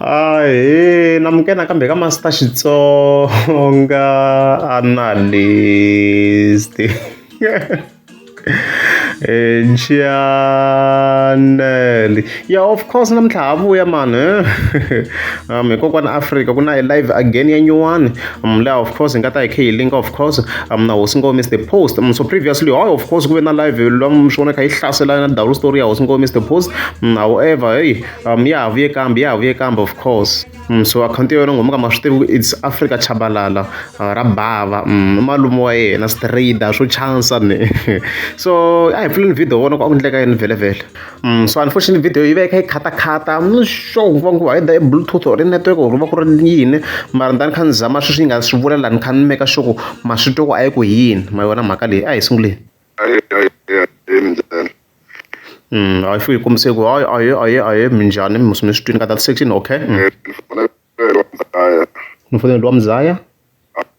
Ahee namukela nakambe ka Master Xitsonga analyst channel ya of course namuntlha ha vuya mani hi kokwana Africa ku na live again ya nyuwani laha of course hi nga ta hi kha hi linka of course na hosi ngo Mr Post so previously hayi of course ku ve na live lomu swi vona kha yi hlasela na double story ya hosi ngo Mr Post however hey ya ha vuye kambe ya ha vuye kambe of course so akhawunti ya yona ngoma ka ma swi tivi it's Africa Chabalala ra bava i malume wa yena straight swo chansa ni so a hi pfuleni video vona ku a ku endleka yini vhele vhele so unfortunately video yi va yi kha yi khatakhata I'm not sure ku va ku either i bluetooth or i network or va ku ri yini mara ni kha ni zama sweswi yi nga swi vula laha ni kha ni meka sure ku ma swi twa ku a yi ku yini ma yona mhaka leyi a hi sunguleni Minjhani? A yi fiki yi kombise ku hayi ahee ahee ahee minjhani mi swi twini ka that section okay Ni fonela Mzaya. Ni fonela wa Mzaya.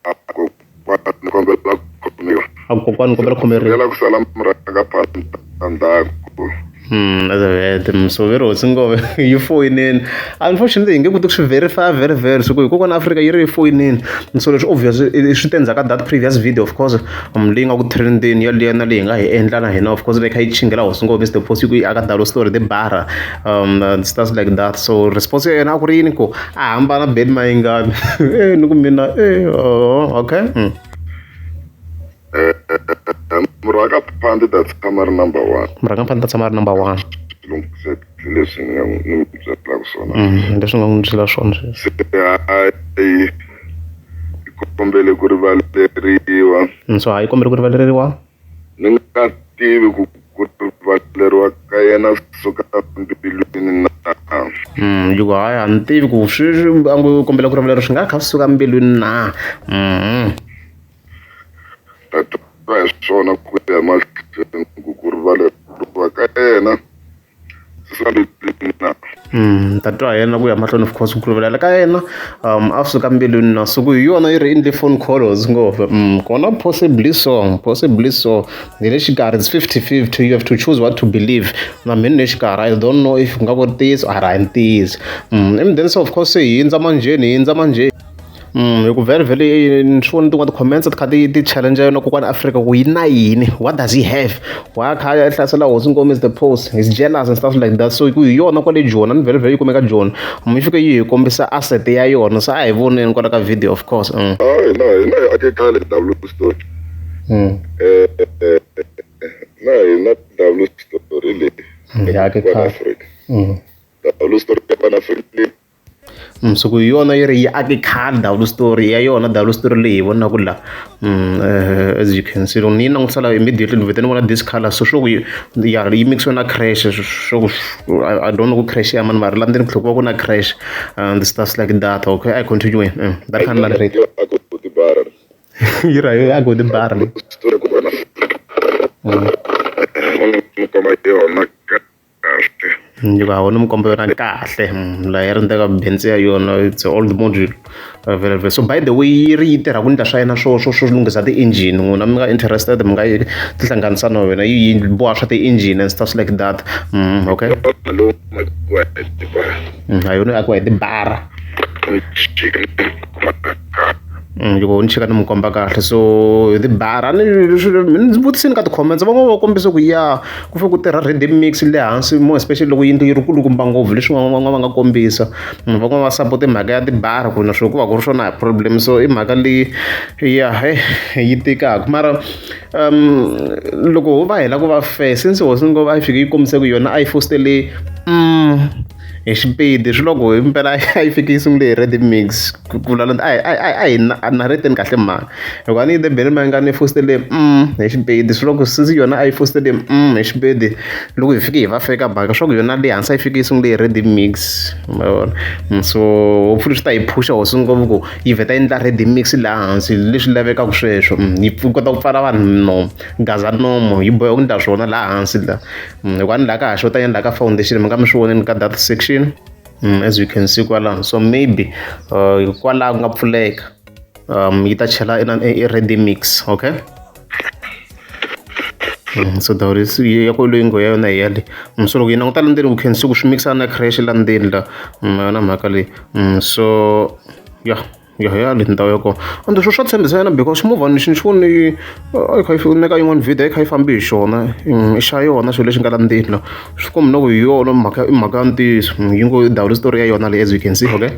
Kokwani ni kombela ku khomiwa. A ku kokwani ni kombela ku khomeriwa. Ku sala murhangaphandla ndzhaku. So veri hosi ngove yi foyinini unfortunately hi nge koti ku swi verify very very so ku hi kokwana Afrika yi ri yi foyinini so leswi obviously swi ta endzhaku ka that previous video of course leyi nga ku trendeni yaliya na leyi hi nga hi endla na hina of course leyi kha yi chingela hosi ngove Mr Post yi ku yi aka dalo story the bara and stuff like that so response ya yena a ku ri yini ku a hambana Benny Mayengani ni ku mina oh, okay Murhangaphandle ta tshama ri number 1. Murhangaphandle ta tshama ri number 1. Leswi ni nga n'wi byelaka swona. Leswi nga n'wi byela swona sweswi. Hayi kombele ku rivaleriwa. So hayi kombele ku rivaleriwa. Ni nga tivi ku ku rivaleriwa ka yena suka mbilwini na. Yi ku hayi a ni tivi ku sweswi a ngo kombela ku rivaleriwa swi nga kha swi suka mbilwini na. Ta twa hi swona ku ya mahlweni ku rivaleriwa ka yena suka mbilwini na. Ta twa hi yena ku ya mahlweni of course ku rivalela ka yena a suka mbilwini na so ku hi yona yi ri endle phone call hosi ngopfu kona possibly so possibly so hi le xikarhi it's 50-50 you have to choose what to believe na mina ni le xikarhi I don't know if ku nga ku ri ntiyiso a hi ntiyiso and then so of course hi hindza manjheni hi hindza manjheni hi ku vhele vhele ni swi vona tin'wana ti-comments ti kha ti ti challenge yona kokwana Afrika ku yi na yini what does he have why a kha a hlasela hosi Ngome is the post he's jealous and stuff like that so ku hi yona kwale Joni ni vhele vhele yi kumeka Joni yi fike yi hi kombisa asset ya yona so a hi voneni kwala ka video of course Hayi na hina hi ake khale W story. Na hina W story leyi. Hi ake khale. Afrika. W story ya Pan Africa leyi. So ku hi yona yi ri yi ake khale double story ya yona double story leyi hi vonaka la as you can see loko ni yi langutisa la immediately ni vhete ni vona this color so swo ku ya yi mixiwe na crash swo ku I don't know ku crash ya mani mara la ndzeni ku tlhela ku va ku na crash and stuff like that okay I continue that kind of narrate yi ra yo a ku bar leyi Yi va ni mi komba yona kahle laha yi ri ndzeni ka bentsi ya yona it's old model vhele vhele so by the way yi ri yi tirha ku endla swa yena swo swo swo lunghisa ti-engine n'wina mi nga interested mi nga yi tihlanganisa na yona yi boha swa ti-engine and stuff like that okay ha yona yi akiwa hi tibara loko ni chika ni mi komba kahle so hi tibara ni ni vutisini ka ti-comments van'wana va kombisa ku ya ku fanele ku tirha ready mix le hansi more especially loko yindlu yi ri kulukumba ngopfu leswi van'wana va nga kombisa van'wana va support mhaka ya tibara ku na swona ku va ku ri swona hi problem so i mhaka leyi ya he yi tikaka mara loko ho va hela ku va fair since hosi ngopfu a yi fike yi kombise ku yona a yi fositele hi xipidi swi loko himpela a yi fike yi sungule hi ready mix ku vula a hi narrate-ni kahle mhaka hikuva ni yi Benny Mayengani yi fositele hi xipidi swi loko since yona a yi fositele hi xipidi loko hi fike hi va feka mhaka swa ku yona le hansi a yi fike yi sungule hi ready mix ma vona so hopefully swi ta hi phusha hosi ngopfu ku yi vheta yi endla ready mix laha hansi leswi lavekaka sweswo yi kota ku pfala vanhu nomu gaza nomo yi boheka ku endla swona laha hansi la hikuva ni laha ka ha xota nyana laha ka foundation mi nga mi swi voneni ka that section as you can see kwalano so maybe kwalaho ku nga pfuleka yi ta chela i ready mix okay. So dawuri ya ku leyi ngo ya yona hi yale. So loko yi languta la ndzeni ku khensa ku swi mikisana na creche la ndzeni la ma yona mhaka leyi. So ya ya ya le ndhawu ya kona ende swo swa tshembisa yena because ximovhana lexi ni xi vone a yi kha yi neka yin'wana video a yi kha yi fambe hi xona i xa yona xilo lexi nga la ndzeni la swi komba na ku hi yona mhaka i mhaka ya ntiyiso yi ngo dawula story ya yona leyi as you can see okay.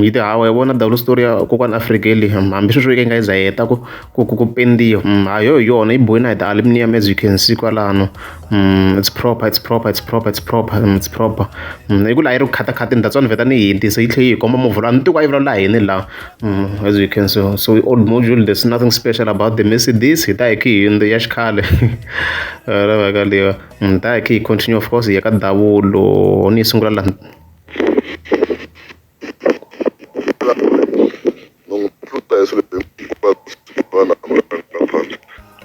Yi te hawa yi vona double story ya kokwana Afrika leyi hambi sweswo yi nga yi za yi heta ku pendiwa ha yo hi yona yi bohe na hi ti-aluminium as you can see kwalano it's proper it's proper it's proper it's proper it's proper i ku laha yi ri ku khatakhateni that's why ni vheta ni yi hintisa yi tlhela yi hi komba movha lowu a ni tivi ku a yi vulavula hi yini laha as you can see so old module there's nothing special about the Mercedes hi ta hi khe hi hundza ya xikhale mhaka leyiwa hi ta hi khe hi continue of course hi ya ka Davulo ni yi sungula laha.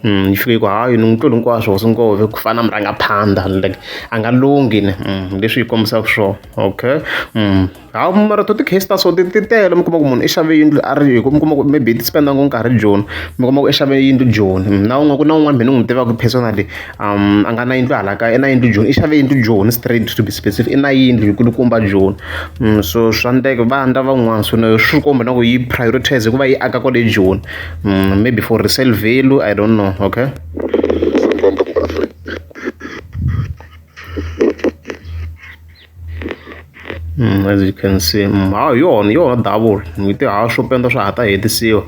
Yi fike yi ku hayi ni n'wi tlule hinkwaswo hosi Ngove ku fana na murhangaphandha like a nga lunghi ne leswi yi kombisaka swona okay hawu mara to ti-case ta so ti ti tele mi kuma ku munhu i xave yindlu a ri hi ku mi kuma ku maybe ti spend ngopfu nkarhi Joni mi kuma ku i xave yindlu Joni na wun'we ku na wun'wana mina ni n'wi tivaka personally a nga na yindlu hala kaya i na yindlu Joni i xave yindlu Joni straight to be specific i na yindlu yi kulukumba Joni so swa endleka va endla van'wana so swi komba na ku yi prioritize hikuva yi aka kwale Joni maybe for resale value I don't know okay. As you can see ha hi yona hi yona double yi te ha swo penda swa ha ta hetisiwa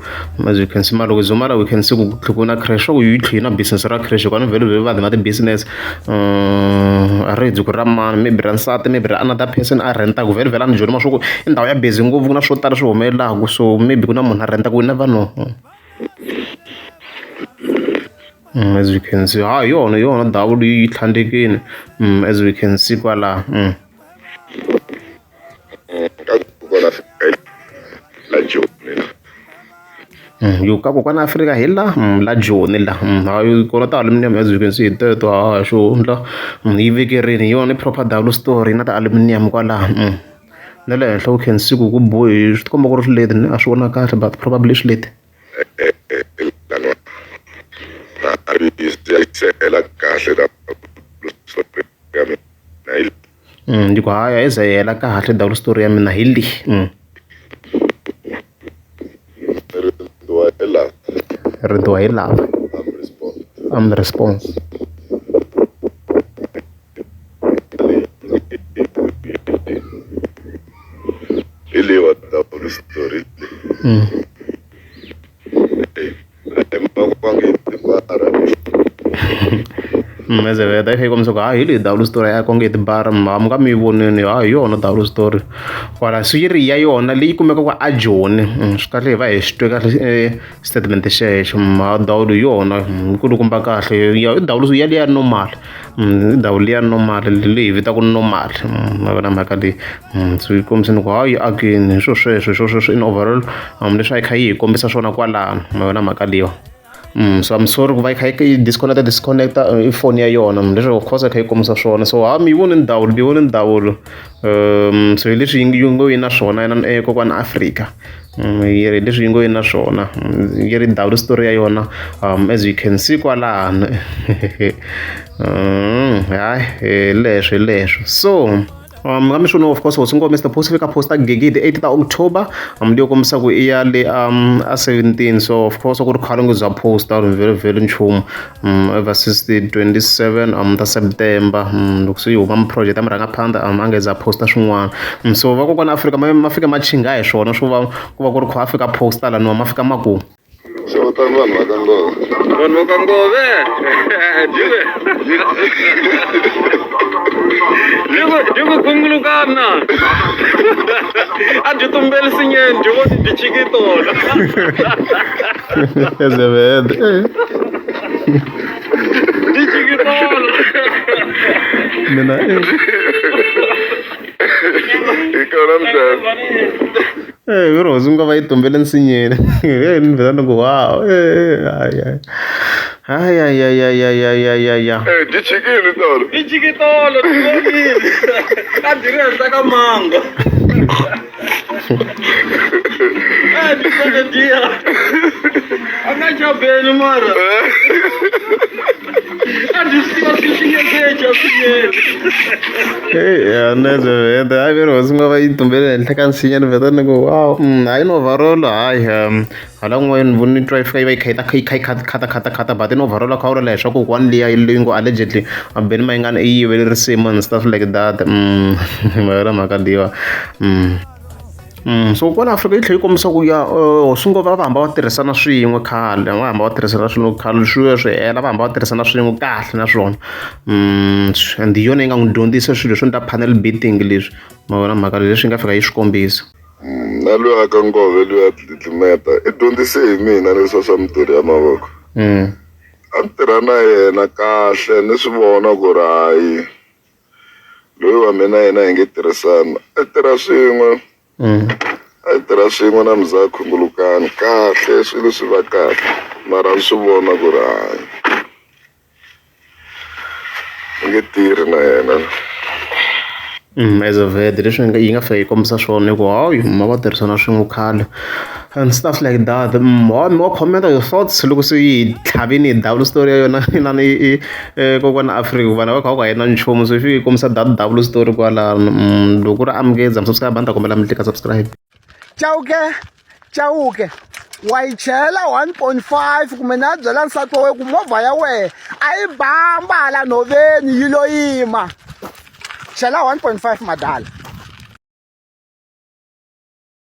as you can see mara loko hi zuma la we can see ku tlhe ku na creche swa ku yi tlhe yi na business ra creche hikuva ni vhele vhele vanhu va ti-business a ri ku ra mani maybe ra nsati maybe ra another person a rent-aka vhele vhele a ni byeli ma swa ku i ndhawu ya busy ngopfu ku na swo tala swi humelelaku so maybe ku na munhu a rent-aka we never know. As you can see ha hi yona hi yona ndhawu leyi yi tlhandlekile as we can see kwalaho. Yo ka kokwana Afrika hi la la Joni la hayi kona ti-aluminium as you can see hi teto ha xihundla yi vekerini hi yona i proper double story na ti-aluminium kwalaho na le henhla u can see ku ku bohe swi tikomba ku ri swileti a swi vona kahle but probably i swileti. Ni ku hayi a yi ze yi hela kahle double story ya mina hi leyi. Rindziwa hi lava I'm response. Hi leyi double story leyi. Mezeveta yi kha yi kombisa ku hayi hi leyi double story ya konge tibara mi nga mi yi vonini ha hi yona double story kwala swi yi ri ya yona leyi kumekaka a Joni swi kahle hi va hi swi twe kahle statement xexo ha dawulo hi yona yi kulukumba kahle ya i dawulo yaliya normal i dawulo liya normal leyi hi vitaka normal ma vona mhaka leyi so yi kombisa ku hayi akini hi swo sweswo hi swo sweswo in overall leswi a yi kha yi hi kombisa swona kwalano ma vona mhaka leyiwa. So I'm sorry ku va yi kha yi disconnect disconnect i foni ya yona leswi of course yi kha yi kombisa swona so ha mi yi voni ndhawu mi yi voni ndhawu so hi leswi yi ngo yi na swona yena kokwana Afrika yi ri leswi yi ngo yi na swona yi ri ndhawu story ya yona as you can see kwalano hayi hi leswo hi leswo so kambe swona of course hosi ngome Mr Post fika posta gigi hi ti 8 ta October leyi kombisa ku i ya le a 17 so of course ku ri khale ngo bya posta vhele vhele nchumu ever since the 27 ta September loko se yi huma project ya murhangaphandha a nge za posta swin'wana so vakokwana Afrika ma fika ma chinga hi swona swo va ku va ku ri kha a fika posta laniwa ma fika ma ku Xewetani vanhu va ka Ngove. Vanhu va ka Ngove. Byi ku gungulukana. A byi tumbeli sinyeni byi voni byi chiki tona. Ezevede. Byi chiki tona. Mina Hi kona mdani. Eh, vi ri hosi nga va yi tumbele nsinyeni eh ni vhela ni ku wow eh hayi hayi hayi hayi hayi hayi hayi hayi hayi Eh, byi chikile tolo. Byi chiki tolo byi vonile. A byi ri henhla ka mango. Eh, di dia. A nga chabeni mara. A ndzi swi tiva swi swi nge chabeni. Hey, neze vhete hayi veri hosi nga va yi tumbele henhla ka nsinya ni vheta ni ku wow hayi no overall hayi hala kun'wana ni voni ni twa yi fika yi va yi kha yi ta yi kha yi khata khata khata but in overall a kha vula leswaku kokwani liya leyi ngo allegedly Benny Mayengani i yivele risimu and stuff like that ma yona mhaka leyiwa so kwala Afrika yi tlhela yi kombisa ku ya hosi ngopfu a va hamba va tirhisana swin'we khale va hamba va tirhisana swin'we khale swi swi hela va hamba va tirhisana swin'we kahle naswona and hi yona yi nga n'wi dyondzisa swilo swo endla panel beating leswi ma vona mhaka leyi leswi yi nga fika yi swi kombisa. Na luya ka ngove luya dlidlimeta i dyondzise hi mina leswiya swa mintirho ya mavoko. A ni tirha na yena kahle ni swi vona ku ri hayi loyi wa mina yena hi nge tirhisani a hi tirha swin'we a hi tirha swin'we na mzaya khungulukani kahle swilo swi va kahle mara a swi vona ku ri hayi ni nge tirhi na yena. As of leswi yi nga fika yi kombisa swona i ku hayi ma va tirhisana swin'we khale and stuff like that wa comment your thoughts loko se yi hi tlhavini hi double story ya yona inani i kokwana Afrika vanhu va kha va ku a yi na nchumu so yi fike yi kombisa that double story kwalano loko ku ri amukeza mi subscribe a ni ta kombela mi tlika subscribe. Chauke Chauke wa yi chela 1.5 kumbe na byela nsati wa wena ku movha ya wena a yi bamba hala nhoveni yi lo yima chela 1.5 madala.